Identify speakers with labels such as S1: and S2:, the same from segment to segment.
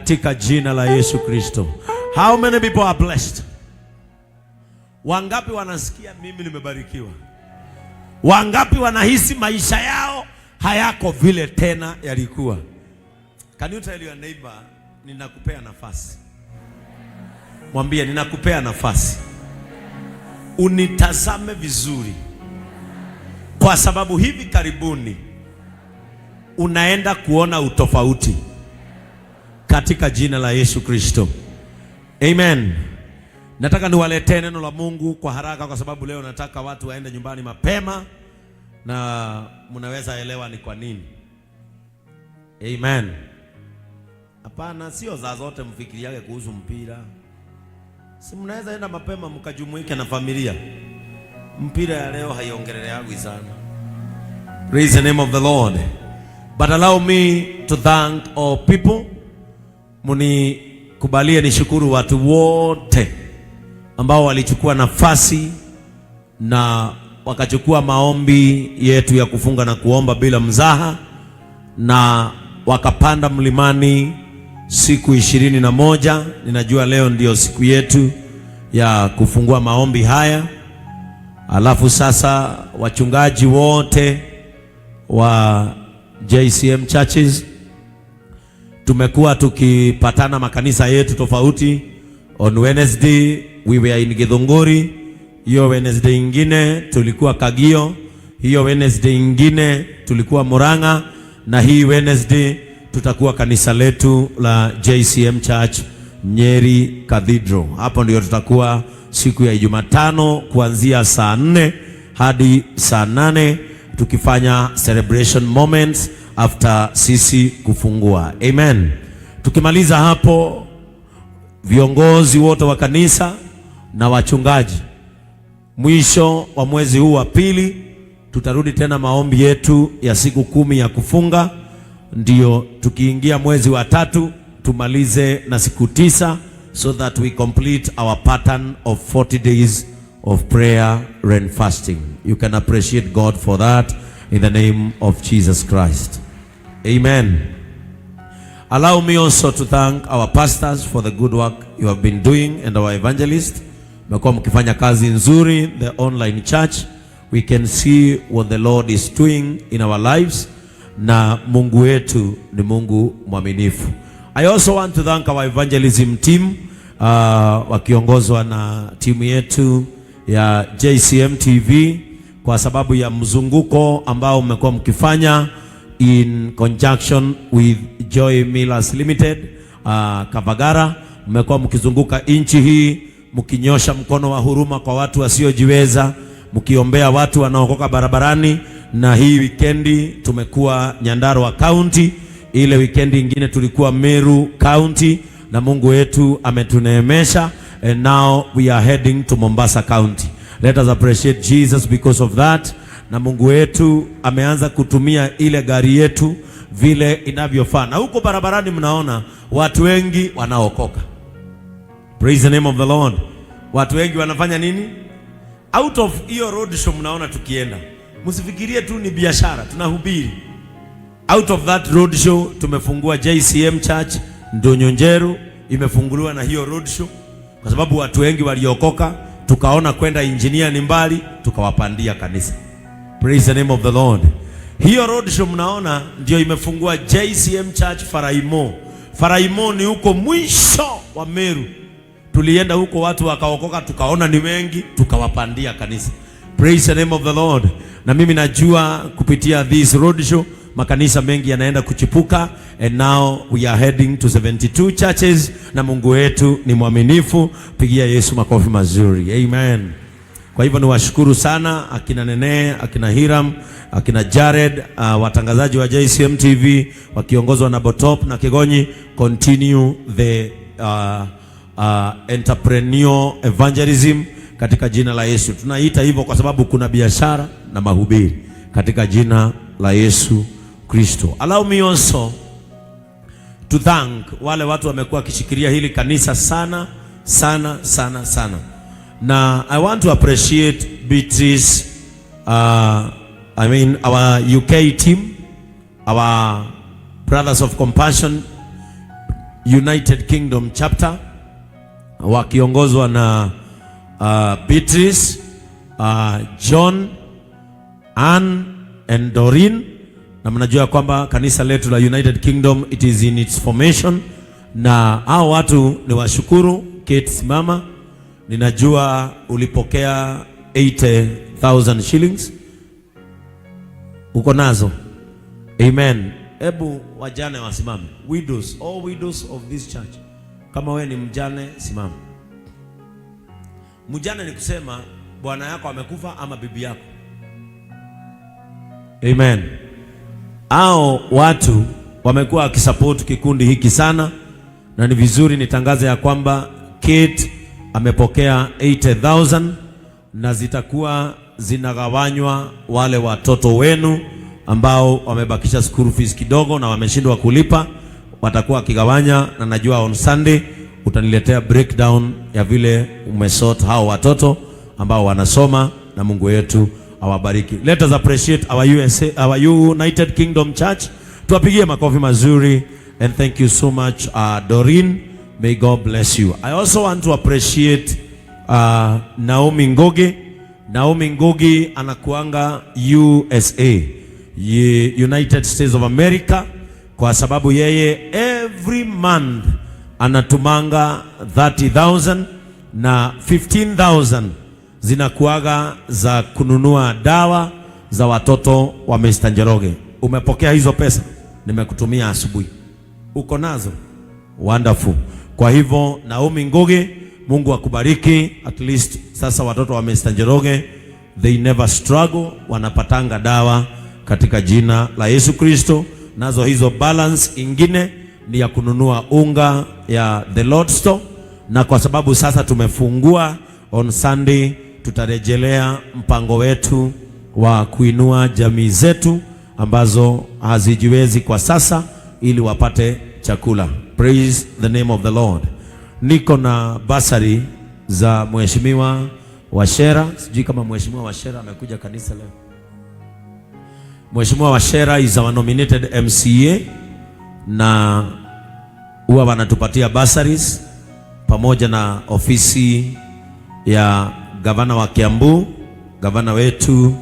S1: Katika jina la Yesu Kristo. How many people are blessed? Wangapi wanasikia mimi nimebarikiwa? Wangapi wanahisi maisha yao hayako vile tena yalikuwa? Can you tell your neighbor, "Ninakupea nafasi"? Mwambie, "Ninakupea nafasi. Unitazame vizuri, kwa sababu hivi karibuni unaenda kuona utofauti katika jina la Yesu Kristo." Amen. Nataka niwaletee neno la Mungu kwa haraka kwa sababu leo nataka watu waende nyumbani mapema na mnaweza elewa ni kwa nini. Amen. Hapana, sio za zote mfikiriage kuhusu mpira. Si mnaweza enda mapema mkajumuike na familia. Mpira ya leo haiongeleleagwi sana. Praise the name of the Lord. But allow me to thank all people. Munikubalie nishukuru watu wote ambao walichukua nafasi na wakachukua maombi yetu ya kufunga na kuomba bila mzaha na wakapanda mlimani siku 21. Ninajua leo ndio siku yetu ya kufungua maombi haya. Alafu sasa wachungaji wote wa JCM churches tumekuwa tukipatana makanisa yetu tofauti. On Wednesday we were in Githunguri, hiyo Wednesday ingine tulikuwa Kagio, hiyo Wednesday ingine tulikuwa Murang'a, na hii Wednesday tutakuwa kanisa letu la JCM Church Nyeri Cathedral. Hapo ndio tutakuwa siku ya Jumatano kuanzia saa 4 hadi saa 8 tukifanya celebration moments after sisi kufungua. Amen. Tukimaliza hapo, viongozi wote wa kanisa na wachungaji, mwisho wa mwezi huu wa pili tutarudi tena maombi yetu ya siku 10 ya kufunga, ndio tukiingia mwezi wa tatu tumalize na siku 9 so that we complete our pattern of 40 days of prayer and fasting. You can appreciate God for that in the name of Jesus Christ. Amen. Allow me also to thank our pastors for the good work you have been doing and our evangelist. Mmekuwa mkifanya kazi nzuri, the online church. We can see what the Lord is doing in our lives, na Mungu wetu ni Mungu mwaminifu. I also want to thank our evangelism team, wakiongozwa na timu yetu ya JCM TV kwa sababu ya mzunguko ambao mmekuwa mkifanya in conjunction with Joy Millers Limited, Kavagara. Mmekuwa mkizunguka nchi hii mkinyosha mkono wa huruma kwa watu wasiojiweza, mkiombea watu wanaokoka barabarani, na hii wikendi tumekuwa Nyandarua County, ile wikendi ingine tulikuwa Meru County, na Mungu wetu ametuneemesha and now we are heading to Mombasa County. Let us appreciate Jesus because of that. Na Mungu wetu ameanza kutumia ile gari yetu vile inavyofaa, na huko barabarani mnaona watu wengi wanaokoka. Praise the name of the Lord. Watu wengi wanafanya nini? Out of hiyo road show mnaona tukienda, msifikirie tu ni biashara, tunahubiri. Out of that road show tumefungua JCM Church Ndunyu Njeru, imefunguliwa na hiyo road show kwa sababu watu wengi waliokoka, tukaona kwenda engineer ni mbali, tukawapandia kanisa. Praise the name of the Lord. Hiyo road show mnaona ndio imefungua JCM Church Faraimo. Faraimo ni huko mwisho wa Meru. Tulienda huko watu wakaokoka, tukaona ni wengi, tukawapandia kanisa. Praise the name of the Lord. Na mimi najua kupitia this road show makanisa mengi yanaenda kuchipuka and now we are heading to 72 churches, na Mungu wetu ni mwaminifu. Pigia Yesu makofi mazuri. Amen. Kwa hivyo niwashukuru sana akina Nene, akina Hiram, akina Jared, watangazaji wa JCM TV wakiongozwa na Botop na Kigonyi. Continue the entrepreneur evangelism katika jina la Yesu. Tunaita hivyo kwa sababu kuna biashara na mahubiri katika jina la Yesu Kristo. Allow me also to thank wale watu wamekuwa wakishikilia hili kanisa sana sana sana sana, na I want to appreciate Beatrice, I mean our UK team, our Brothers of Compassion United Kingdom chapter wakiongozwa na Beatrice, John, Ann and Doreen, na mnajua kwamba kanisa letu la United Kingdom, it is in its formation, na hao watu ni washukuru. Kate, simama. Ninajua ulipokea 80,000 shillings, uko nazo? Amen. Hebu wajane wasimame, widows, all widows of this church. Kama we ni mjane, simama. Mjane ni kusema bwana yako amekufa ama bibi yako. Amen. Hao watu wamekuwa wakisupport kikundi hiki sana, na ni vizuri nitangaze ya kwamba Kate amepokea 80,000 na zitakuwa zinagawanywa wale watoto wenu ambao wamebakisha school fees kidogo na wameshindwa kulipa, watakuwa wakigawanya, na najua on Sunday utaniletea breakdown ya vile umesort hao watoto ambao wanasoma, na Mungu wetu awabariki. Let us appreciate our USA, our United Kingdom Church. Tuwapigie makofi mazuri and thank you so much, Doreen. May God bless you. I also want to appreciate Naomi Ngugi. Naomi Ngugi anakuanga USA, United States of America, kwa sababu yeye every month anatumanga 30,000 na 15,000 zinakuaga za kununua dawa za watoto wa Mr. Njoroge. Umepokea hizo pesa? Nimekutumia asubuhi. Uko nazo? Wonderful. Kwa hivyo Naomi Ngugi, Mungu akubariki. At least sasa watoto wa Mr. Njoroge, they never struggle, wanapatanga dawa katika jina la Yesu Kristo. Nazo hizo balance ingine ni ya kununua unga ya The Lord Store, na kwa sababu sasa tumefungua on Sunday, tutarejelea mpango wetu wa kuinua jamii zetu ambazo hazijiwezi kwa sasa ili wapate chakula. Praise the name of the Lord. Niko na bursary za Mheshimiwa Wachera. Sijui kama Mheshimiwa Wachera amekuja kanisa leo. Mheshimiwa Wachera is our nominated MCA na huwa wanatupatia bursaries pamoja na ofisi ya gavana wa Kiambu, gavana wetu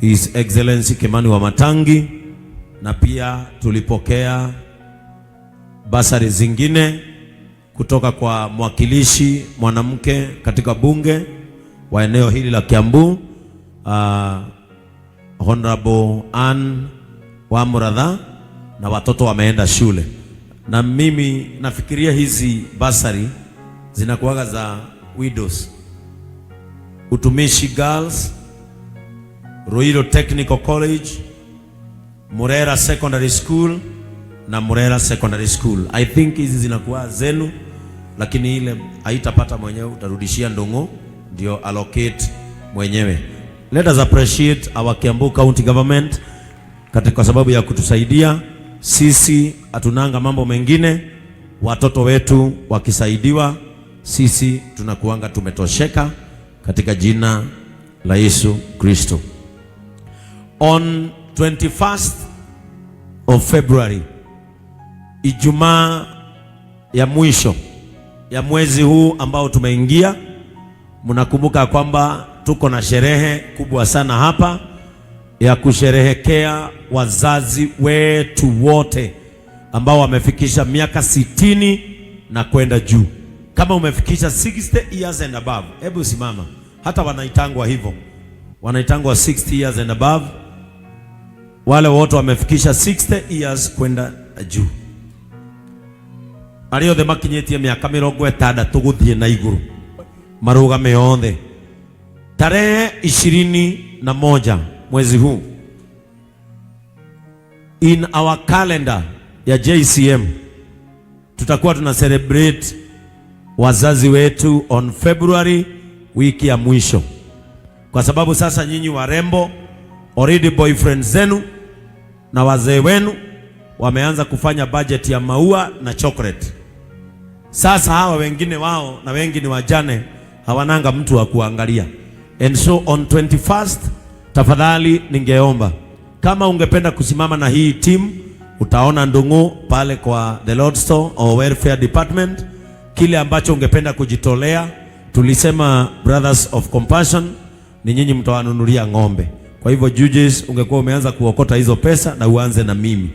S1: His Excellency Kimani Wamatangi, na pia tulipokea bursary zingine kutoka kwa mwakilishi mwanamke katika bunge wa eneo hili la Kiambu, Honorable Ann Wamuratha, na watoto wameenda shule, na mimi nafikiria hizi bursary zinakuwaga za widows, Utumishi Girls, Ruiru Technical College, Murera Secondary School na Murera Secondary School. I think hizi zinakuwa zenu, lakini ile haitapata mwenyewe, utarudishia Ndung'u ndio allocate mwenyewe. Let us appreciate our Kiambu County Government katika sababu ya kutusaidia sisi. Hatunanga mambo mengine, watoto wetu wakisaidiwa, sisi tunakuanga tumetosheka katika jina la Yesu Kristo. On 21st of February, Ijumaa ya mwisho ya mwezi huu ambao tumeingia, mnakumbuka kwamba tuko na sherehe kubwa sana hapa ya kusherehekea wazazi wetu wote ambao wamefikisha miaka 60 na kwenda juu. Kama umefikisha 60 years and above, hebu simama. Hata wanaitangwa hivyo, wanaitangwa 60 years and above. Wale wote wamefikisha 60 years kwenda juu, arĩa othe makinyĩtie mĩaka 60 gũthiĩ na igũrũ marũgame othe. Tarehe 21 mwezi huu, in our calendar ya JCM, tutakuwa tuna celebrate wazazi wetu on February, wiki ya mwisho, kwa sababu sasa nyinyi warembo already boyfriend zenu na wazee wenu wameanza kufanya budget ya maua na chocolate. Sasa hawa wengine wao na wengi ni wajane, hawananga mtu wa kuangalia. And so on 21st, tafadhali ningeomba kama ungependa kusimama na hii team Utaona Ndung'u pale kwa the Lord Store or Welfare Department, kile ambacho ungependa kujitolea. Tulisema Brothers of Compassion ni nyinyi mtawanunulia ng'ombe. Kwa hivyo judges, ungekuwa umeanza kuokota hizo pesa na uanze na mimi.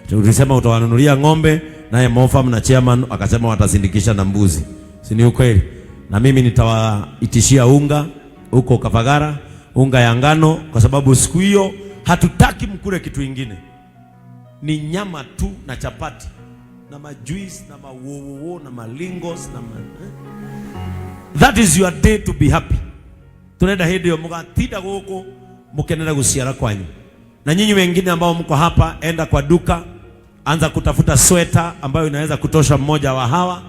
S1: Tulisema utawanunulia ng'ombe, naye Mofam na chairman akasema watasindikisha na mbuzi, si ni ukweli? Na mimi nitawaitishia unga huko Kavagara, unga ya ngano, kwa sababu siku hiyo hatutaki mkule kitu ingine, ni nyama tu na chapati na majuice na mawowowo na malingos na ma, eh? That is your day to be happy. Turenda hindi iyo mugatinda guku mukenera guciara kwanyu. Na nyinyi wengine ambao mko hapa, enda kwa duka, anza kutafuta sweta ambayo inaweza kutosha mmoja wa hawa,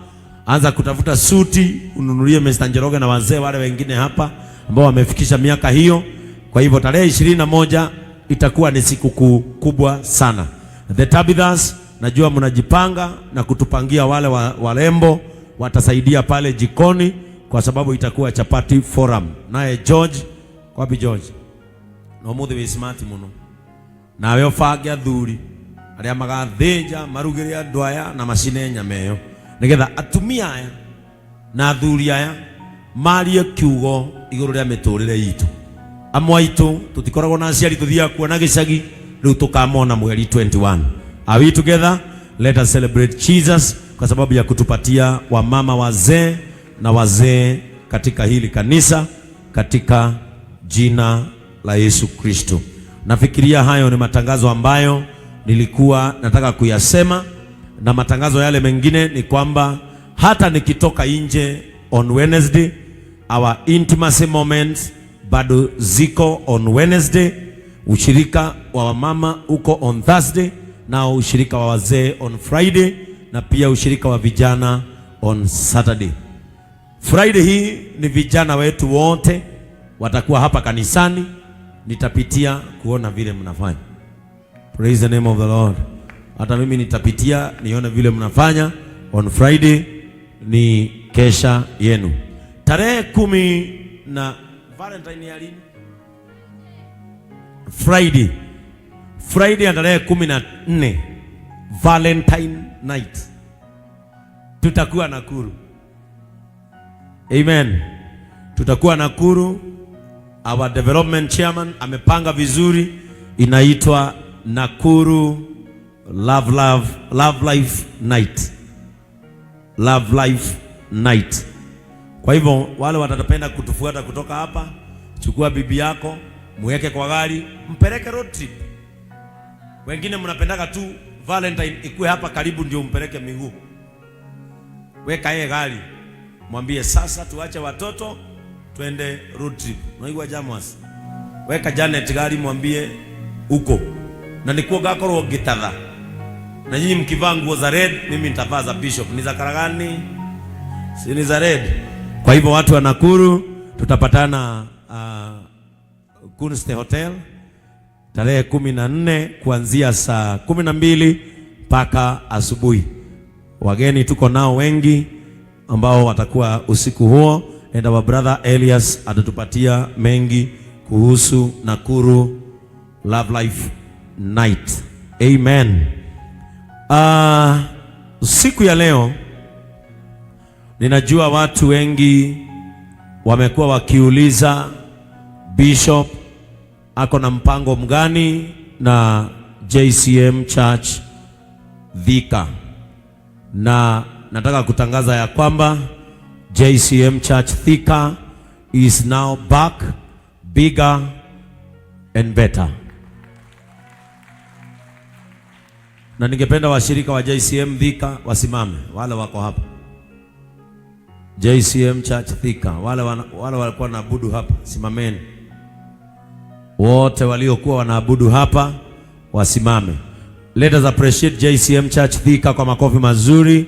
S1: anza kutafuta suti ununulie Mr. Njoroge na wazee wale wengine hapa ambao wamefikisha miaka hiyo. Kwa hivyo tarehe 21 itakuwa ni sikukuu kubwa sana. The Tabithas, najua mnajipanga na kutupangia wale warembo watasaidia pale jikoni, kwa sababu itakuwa chapati forum. Naye George, kwapi George? No muthi wi smart muno nawe ũbange athuri arĩa magathĩnja marugĩre andũ aya na macine nyama ĩyo nĩgetha atumia aya na athuri aya marie kiugo igũrũ rĩa mĩtũrĩre itũ. Amwe aitũ tũtikoragwo na aciari, tũthiaga kuona gĩcagi, rĩu tũkamona mweri 21. Are we together? Let us celebrate Jesus kwa sababu ya kutupatia wamama wazee na wazee katika hili kanisa katika jina la Yesu Kristo. Nafikiria hayo ni matangazo ambayo nilikuwa nataka kuyasema, na matangazo yale mengine ni kwamba hata nikitoka nje on Wednesday, our intimacy moments bado ziko on Wednesday, ushirika wa wamama uko on Thursday, na ushirika wa wazee on Friday, na pia ushirika wa vijana on Saturday. Friday hii ni vijana wetu wote watakuwa hapa kanisani, nitapitia kuona vile mnafanya. Praise the name of the Lord. Hata mimi nitapitia nione vile mnafanya. On Friday ni kesha yenu. Tarehe 10 na Valentine ya lini? Friday. Friday ya tarehe 14, Valentine night, tutakuwa Nakuru. Amen. Tutakuwa Nakuru. Our development chairman amepanga vizuri, inaitwa Nakuru Love Love Love Life Night. Love Life Night. Kwa hivyo wale watatapenda kutufuata kutoka hapa, chukua bibi yako, muweke kwa gari, mpeleke road trip. Wengine mnapendaga tu Valentine ikuwe hapa karibu ndio umpeleke miguu. Weka yeye gari, mwambie sasa tuache watoto twende road trip. Unaigua Jamas? Weka Janet gari, mwambie huko. Na nikuo gakorwo ngĩtatha. Na nyinyi mkivaa nguo za red, mimi nitavaa za bishop. Ni za karagani? Si ni za red? Kwa hivyo watu wa Nakuru tutapatana Kunste Hotel tarehe 14 kuanzia saa 12 mpaka asubuhi. Wageni tuko nao wengi ambao watakuwa usiku huo, and our brother Elias atatupatia mengi kuhusu Nakuru Love Life Night. Amen. Siku ya leo ninajua watu wengi wamekuwa wakiuliza Bishop ako na mpango mgani na JCM Church Thika, na nataka kutangaza ya kwamba JCM Church Thika is now back bigger and better. Na ningependa washirika wa JCM Thika wasimame, wale wako hapa JCM Church Thika, wale wale walikuwa wanaabudu hapa, simameni wote waliokuwa wanaabudu hapa wasimame. Let us appreciate JCM Church Thika kwa makofi mazuri.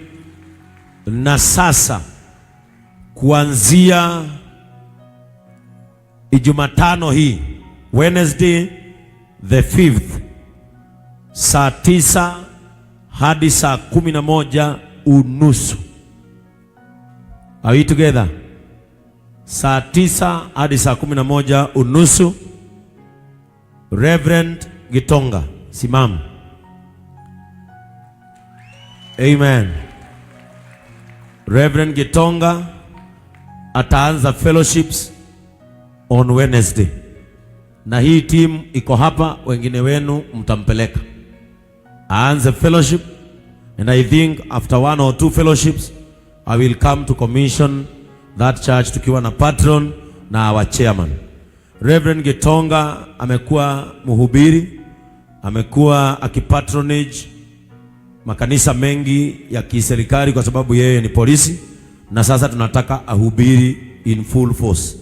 S1: Na sasa kuanzia Ijumatano hii Wednesday the 5th saa 9 hadi saa 11:30. Are we together? Saa 9 hadi saa 11:30. Reverend Gitonga, simama. Amen. Reverend Gitonga ataanza fellowships on Wednesday, na hii team iko hapa, wengine wenu mtampeleka aanze fellowship, and I think after one or two fellowships I will come to commission that church tukiwa na patron na our chairman. Reverend Gitonga amekuwa mhubiri, amekuwa akipatronage makanisa mengi ya kiserikali kwa sababu yeye ni polisi, na sasa tunataka ahubiri in full force.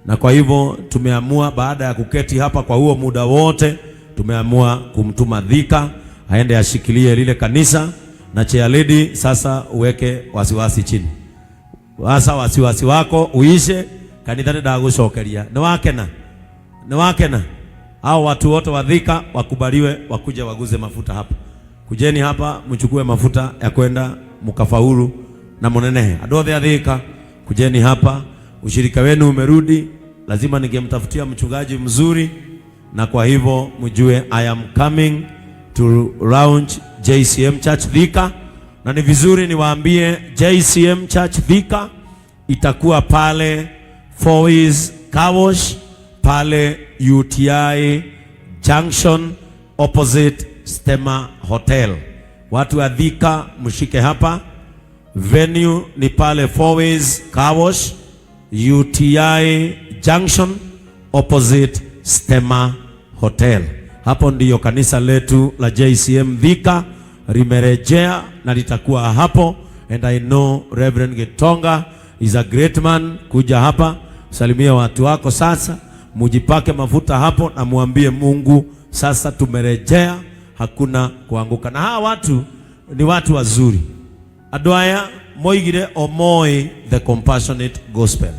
S1: Na kwa hivyo tumeamua baada ya kuketi hapa kwa huo muda wote, tumeamua kumtuma Thika aende ashikilie lile kanisa, na chair lady sasa uweke wasiwasi chini. Sasa wasiwasi wako uishe, kanitha nĩ ndagũcokeria. Nĩ wakena, nĩ wakena. Hao watu wote wa Thika wakubaliwe wakuja waguze mafuta hapa. Kujeni hapa mchukue mafuta ya kwenda mkafaulu na munenehe. Andũ othe a Thika kujeni hapa, ushirika wenu umerudi. Lazima ningemtafutia mchungaji mzuri, na kwa hivyo mjue I am coming to launch JCM Church Thika, na ni vizuri niwaambie JCM Church Thika itakuwa pale Fourways Car Wash pale UTI Junction opposite Stema Hotel. Watu wa Thika mshike hapa. Venue ni pale Fourways Car Wash UTI Junction opposite Stema Hotel. Hapo ndiyo kanisa letu la JCM Thika limerejea na litakuwa hapo, and I know Reverend Gitonga is a great man. Kuja hapa salimia watu wako sasa, mujipake mafuta hapo na muambie Mungu sasa tumerejea, hakuna kuanguka. Na hawa watu ni watu wazuri. Andũ aya moigire omoĩ the compassionate gospel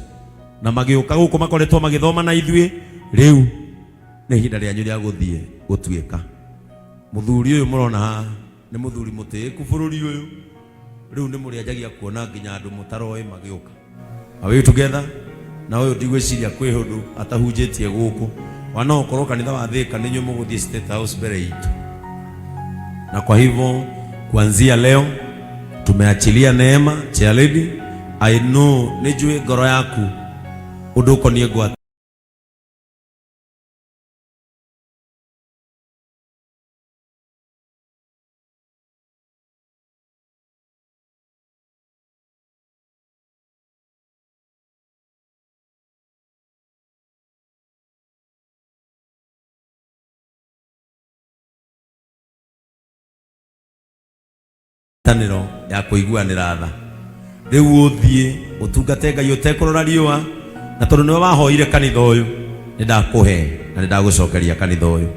S1: na magĩũka gũkũ makoretwo magĩthoma na ithuĩ. Rĩu nĩ ihinda rĩanyu rĩa gũthiĩ gũtuĩka. Mũthuri ũyũ mũrona haha nĩ mũthuri mũtĩĩku bũrũri ũyũ. Rĩu nĩ mũrĩanjagia kuona nginya andũ mũtaroĩ magĩũka. Are we together? Na ũyũ ndigwĩciria kwĩ ũndũ atahunjĩtie gũkũ. Wana ũkorwo kanitha wa Thika nĩ inyuĩ mũgũthiĩ State House mbere itũ. Na kwa hivyo kuanzia leo tumeachilia neema. Chair lady, I know nĩ njũĩ ngoro yaku ũndũ ũkoniĩ ngwatanĩro ya kũiguanĩra tha. Rĩu ũthiĩ ũtungate Ngai ũtekũrora riũa, na tondũ nĩwe wahoire kanitha ũyũ, nĩ ndakũhe na nĩ ndagũcokeria kanitha ũyũ.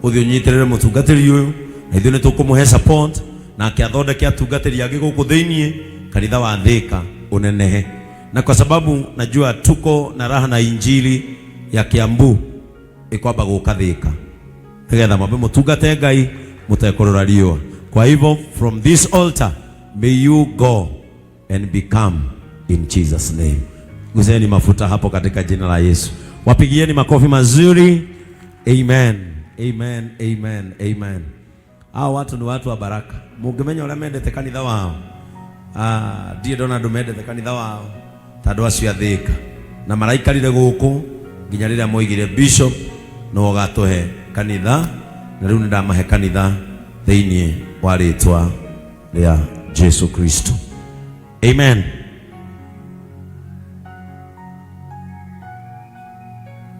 S1: Ũthiĩ ũnyitĩrĩre mũtungatĩri ũyũ, na ithuĩ nĩ tũkũmũhe support, nake athondeke atungatĩri angĩ gũkũ thĩiniĩ, kanitha wa Thika unenehe. Na kwa sababu najua tuko na raha na injili ya Kiambu ikwamba gũka Thika nigetha mwambe mũtungate Ngai mũtekũrora riũa. Kwa hivyo from this altar may you go and become in Jesus name. Guseni mafuta hapo katika jina la Yesu. Wapigieni makofi mazuri. Amen. Amen. Amen. Amen. Hao watu ni watu wa baraka. Mũngĩmenya ũrĩa mendete kanitha wao. Ah, ndirĩ ndona andũ mendete kanitha wao ta andũ acio a Thika. Na maraikarire gũkũ nginya rĩrĩa moigire bishop no ũgatũhe kanitha, na rĩu nĩ ndamahe kanitha thĩinĩ wa rĩtwa rĩa Jesu Kristo. Amen.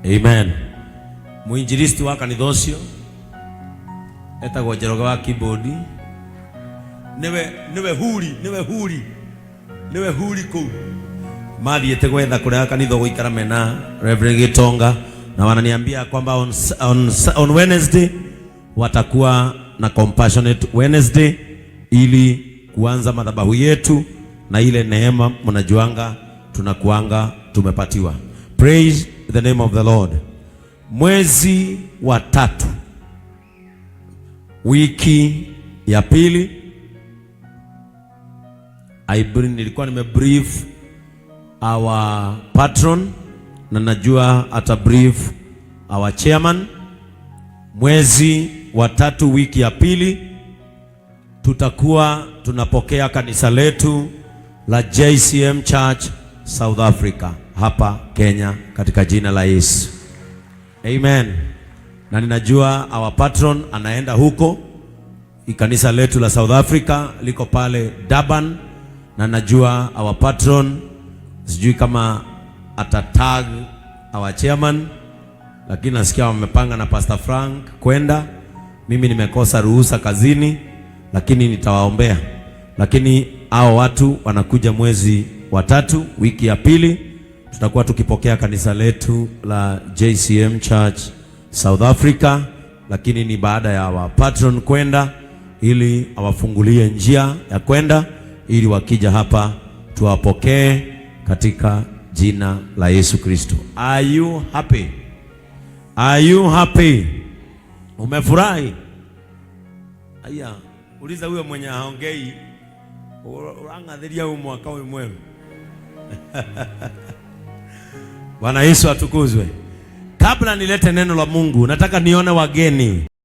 S1: Amen. Mwinjilisti wa kanitha ũcio etagwo Njoroge wa keyboard. Niwe huri, niwe huri. Niwe huri kũu. Mathiĩte gwetha kũrĩa kanitha ũgũikara mena Reverend Gitonga, na wananiambia kwamba on Wednesday watakuwa na compassionate Wednesday ili kuanza madhabahu yetu na ile neema mnajuanga tunakuanga tumepatiwa. Praise the name of the Lord. Mwezi wa tatu wiki ya pili, nilikuwa nimebrief our patron na najua ata brief our chairman. Mwezi wa tatu wiki ya pili tutakuwa tunapokea kanisa letu la JCM Church South Africa hapa Kenya katika jina la Yesu. Amen. Na ninajua our patron anaenda huko. Kanisa letu la South Africa liko pale Durban, na najua our patron, sijui kama atatag our chairman, lakini nasikia wamepanga na Pastor Frank kwenda. Mimi nimekosa ruhusa kazini, lakini nitawaombea. Lakini hao watu wanakuja mwezi wa 3, wiki ya pili, tutakuwa tukipokea kanisa letu la JCM Church South Africa, lakini ni baada ya wa patron kwenda, ili awafungulie njia ya kwenda, ili wakija hapa tuwapokee katika jina la Yesu Kristo. Are you happy? Are you happy? Umefurahi? Aya, uliza huyo mwenye haongei, urangathiria huu mwaka uyu mweru. Bwana Yesu atukuzwe. Kabla nilete neno la Mungu, nataka nione wageni.